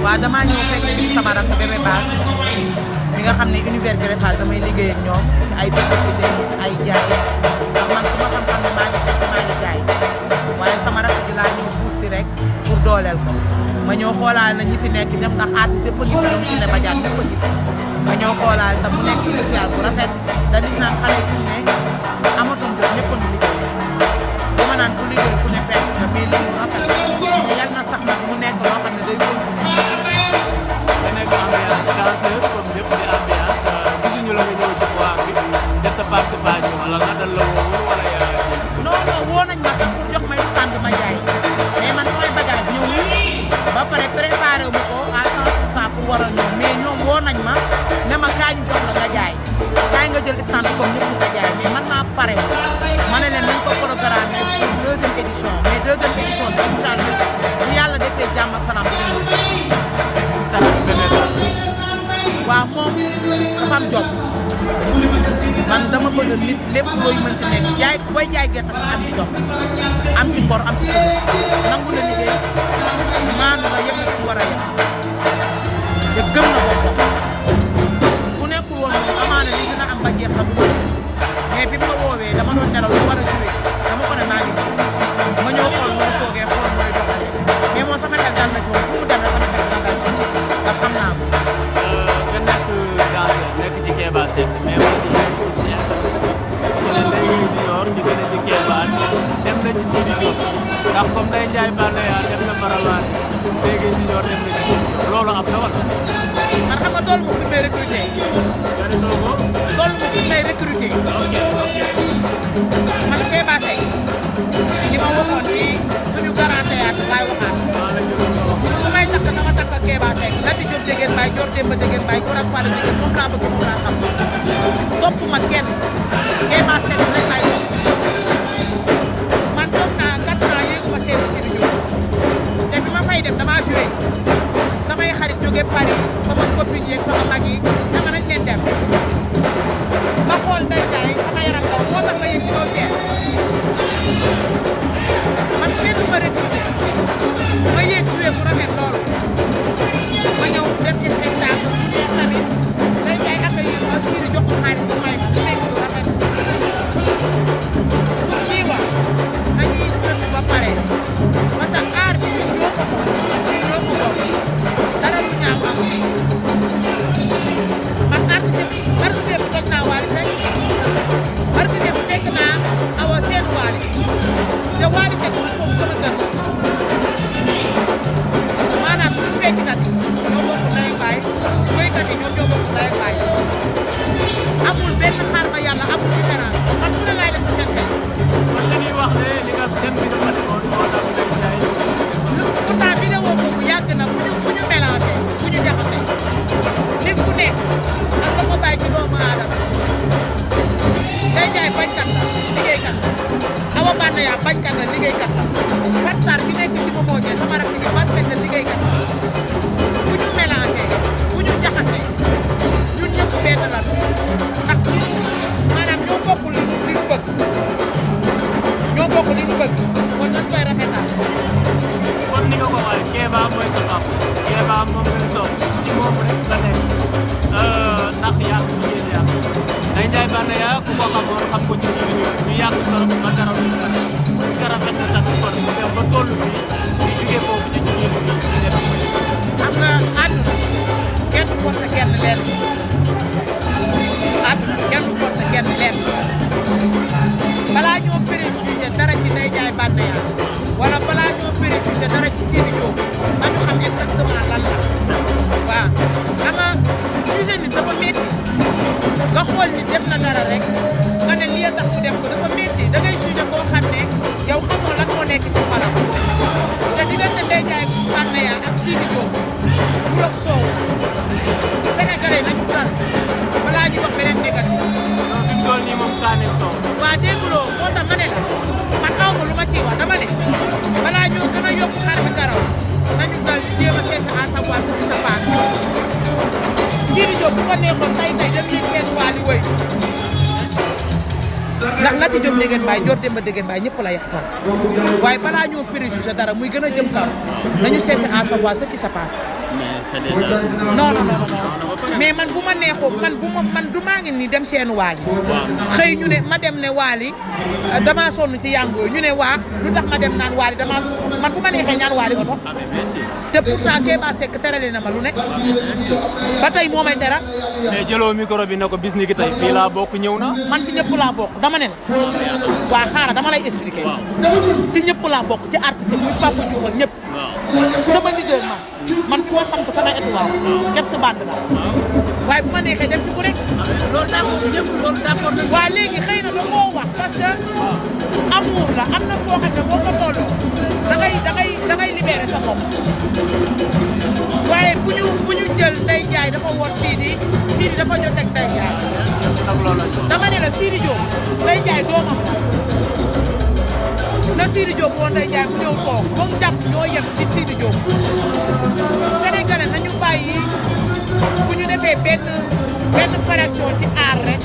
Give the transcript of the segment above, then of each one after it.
waaw damaa ñëw fekk si sama rakk bébé baas mi nga xam ne univers greffage damay liggéey ak ñoom ci ay publicité ci ay jaay ndax man su ma xam-xam ne maa ngi fekk maa ngi jaay waaye sama rakk ji laa ñëw puus si rek pour dooleel ko ma ñëw xoolaal na ñi fi nekk ñëpp ndax artiste yëpp a ngi fi ñoom Kiné Badiane ñëpp a ngi fi ma ñëw xoolaal te mu nekk social bu rafet da li naan xale fi ne amatuñ jot ñëpp a ngi liggéey dama naan ku liggéey ku ne perte nga mais lii lu rafet te yal na sax nag mu nekk loo xam ne day continuer. nga nekk ambiance danseur comme lépp di ambiance gisuñu la nga ñëw ci foire bi def sa participation wala nga dal la woo wala yaa non non woo nañ ma sax pour jox may stand ma jaay mais man samay bagage ñëwul ba pare préparé wu ma ko à 100% pour war a ñëw mais ñoom woo nañ ma ne ma kaay ñu jox la nga jaay kaay nga jël stand comme ñëpp nga jaay mais man maa pare ma ne leen nañ ko programmé pour deuxième édition mais deuxième édition bi incha allah bu yàlla defee jàmm ak salaam bi dinañ waaw moom dafa am jom man dama bëgg nit lépp looy mënti nekk jaay booy jaay gerte sax am ci jom am ci ngor am ci sëñ nangu na liggéey maanu la yëpp ci war a yem te gëm na boppam ku nekkul woon moom amaana li dina am ba jeex sax du mais bi ma woowee dama doon nelaw lu war a joué dama ko ne maa ngi ma ñëw xool moo toogee xool mooy doxalee mais moom sama xel dal na ci moom fu mu dem rek sama xel dal ci moom ndax xam naa ko. nga nekk danseur nekk ci Kéba Seck mais man ci nekk ci Cheikh ne léegi junior ñu gën a ci Kéba dem na ci Sidi Diop ndax comme day jaay Banaya dem na Faramaan léegi junior dem na ci Sidi Diop loolu am na wala. man xam nga tool mu fi may recruté. nga ne tool mu fi may recruté. ok. man Kéba Seck li ma waxoon ci suñu grand théâtre laay waxaat. maa la jëloon nga wax. su may takk dama takk Kéba Seck Lati Diop Dégène Mbaye Dior Demba Dégène Mbaye Gora Fallou Dégène moom laa bëgg moom laa xam topp ma kenn Kéba Seck rek laay topp man toog naa 4 ans yéegu ma seen Sidi Diop te bi ma fay dem damaa joué samay xarit jóge Paris sama copine yeeg sama mag yi dama nañ leen dem ma xool Ndeye Ndiaye sama yaram daw moo tax ma yëg ci kaw cher man kenn du ma recruté ma yéeg joué bu rafet loolu ma ñëw def ci spectacle bu neex tamit Ndeye Ndiaye accueillir ma Sidi jox ko xaalis bu may ma nekk lu rafet pour kii wax nañuy def ba pare parce que aar bi ñoo ko bokk dara lu ñaaw am man artiste bi toj naa Wally Seck artiste bi fekk naa awa seen Wally te Wally Seck man foofu sama kër maanaam ñun fecckat yi ñoo bokk ndey ak baay woykat yi ñoom ñoo bokk ndey ak baay amul benn xaar ma yàlla amul différence man fu ne laay def sa seen xel. kon li ñuy wax ne li nga dem bi dafa demoon moo tax Ndeye Ndiaye pourtant vidéo boobu yàgg na bu ñu mélangé bu ñu jaxase nit ku nekk ak la ko bàyyi ci doomu aadama Ndeye Ndiaye bañkat la liggéeykat la Awa Banaya bañkat la liggéeykat la Fatou Sarr bi nekk ci Momo Dieng sama rakk ji bañkat la liggéeykat la bu ñu mélangé bu ñu jaxase ñun ñëpp benn la ndax maanaam ñoo bokk li ñu bëgg kon nañ koy rafetal. kon ni nga ko waxee Kéba mooy sa papa Kéba moom nga toog ci moom rek la nekk ndax yàgg liggéey yàgg Ndeye Ndiaye Banaya ku ko xamoon xam ko ci Sidi Diop ñu yàgg trop ba dara lu ko rafet na tamit kon mu dem ba toll fii ñu jógee foofu ci jigéen ñi ñu def xam nga àdduna kenn du forcé kenn leen àdduna kenn du forcé kenn leen balaa ñoo préjugé dara ci Ndeye Ndiaye Banaya wala balaa ñoo préjugé dara ci Sidi Diop dañu xam exactement lan la waaw xam nga jugé nit dafa métti nga xool ni def na dara rek nga ne lii tax mu def ko dafa métti da ngay jugé koo xam ne yow xamoo lan moo nekk ci xolam te diggante Ndeye Ndiaye Banaya ak Sidi Diop bu ak soow Sénégalais nañu dal balaa ñu wax beneen négatif. non fi mu toll nii moom Kaane Sow. waa dégguloo moo tax ma ne la man aw ma lu ma ciy wax dama ne balaa ñoo gën a yokk xar bi karaw nañu dal jéem a seet à savoir ce qui se passe. Sidi Diop bu ko neexoon tey dem leen seen Wally woy ndax Lati Diop Dégène Mbaye Dior Demba Dégène Mbaye ñëpp la yaxtaan waaye balaa ñoo préjugé dara muy gën a jëm kaw nañu seet à savoir ce qui se passe. passé déjà. non mais man bu ma neexoo man du maa ngi nii dem seenu Wally xëy ñu ne ma dem ne Wally damaa sonn ci yàngooyu ñu ne waa lu tax ma dem naan Wally damaa man bu ma neexee ñaan Wally oto te pourtant Kéba Seck terale na ma lu ne ba tey moo may tera mais jëloo micro bi ne ko bis ni ki tey fii laa bokk ñëw na man ci ñëpp laa bokk dama ne la waa xaaral dama lay expliquer ci ñëpp laa bokk ci artiste muy Papa Diouf ak ñëpp sama leader man fi ma samp sama étoile képp sa bande la waaye bu ma neexee dem ci ku rek loolu d'accord ñëpp loolu d'accord waa léegi xëy na da koo wax parce que amour la am na foo xam ne boo ko tolloo da ngay libérer sa bopp waaye bu ñu jël Ndeye Ndiaye dafa woon Sidi dafa jot ak Ndeye Ndiaye dama ne la Sidi Diop Ndeye Ndiaye doomam na Sidi Diop woon Ndeye Ndiaye mu ñëw toog ba mu jàpp ñoo yem ci Sidi Diop Sénégalais nañu bàyyi bu ñu defee benn fraction ci aar rek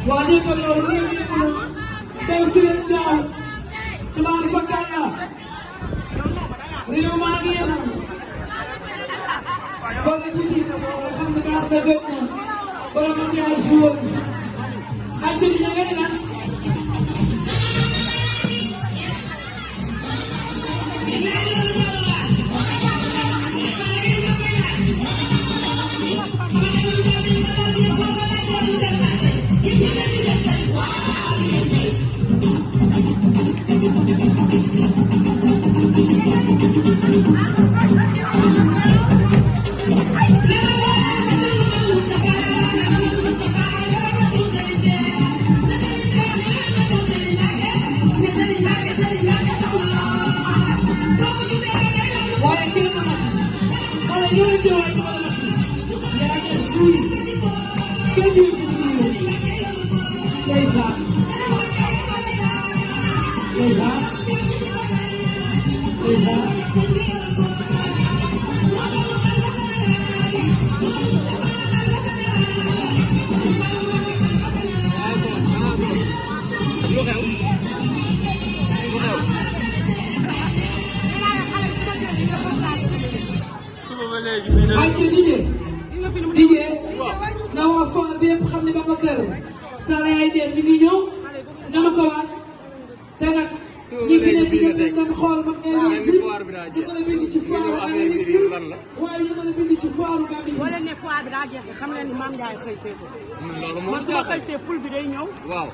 Wali ko loolu réew mi ko teew si leen daaw tubaab fakkaan la réew maa ngi yem kon bu ci nga xam ne baax na gën na borom ak yaay si woon ak ci ña ngay na na waa foire bi yëpp xam ne Babacar Sara yaay deel mi ngi ñëw nanu ko waat te nag ñi fi nekk ñëpp dañ doon xool ba ngay si ñu mën a bind ci foire Amérique waaye ñu mën a bind ci foire Gambie. boo leen ne foire bi daa jeex xam leen ni Mame Ndiaye xëy see ko. man su ma xëy see ful bi day ñëw. waaw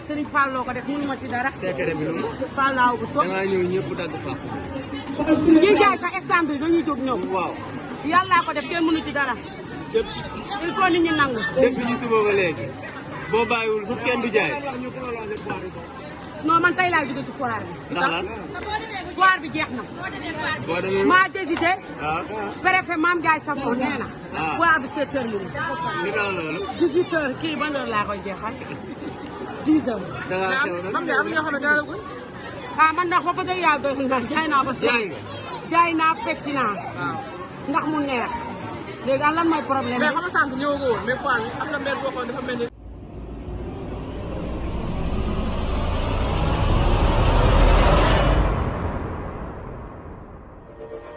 Serigne Fall loo ko def mënu ma ci dara. secret bi lu Fall laaw bu soog. da ngaa ñëw ñëpp dagg fa. parce que ñuy jaay sax stand bi dañuy jóg ñëw. waaw yàllaa ko def kenn mënu ci dara. il faut nit ñi nangu. depuis ñu suba ba léegi boo bàyyiwul fu kenn du jaay. non man tey laa jóge ci foire bi. ndax lan. foire bi jeex na. boo demee maa décidé. ah. préfet Mame Ndiaye Savon nee na. ah foire bi c'est terminé. li nga loolu. 18h kii ban heure laa koy jeexal. 10h. da ngaa xew nag. am na ñoo xam ne dara ko. ah man ndax ba fa dëgg yàlla doy na jaay naa ba. jaay nga. jaay naa fecc naa. waaw ndax mu neex. léegi lan mooy problème mais xam nga sànq ñëwagoo woon mais fois am na maire boo xam dafa mel ni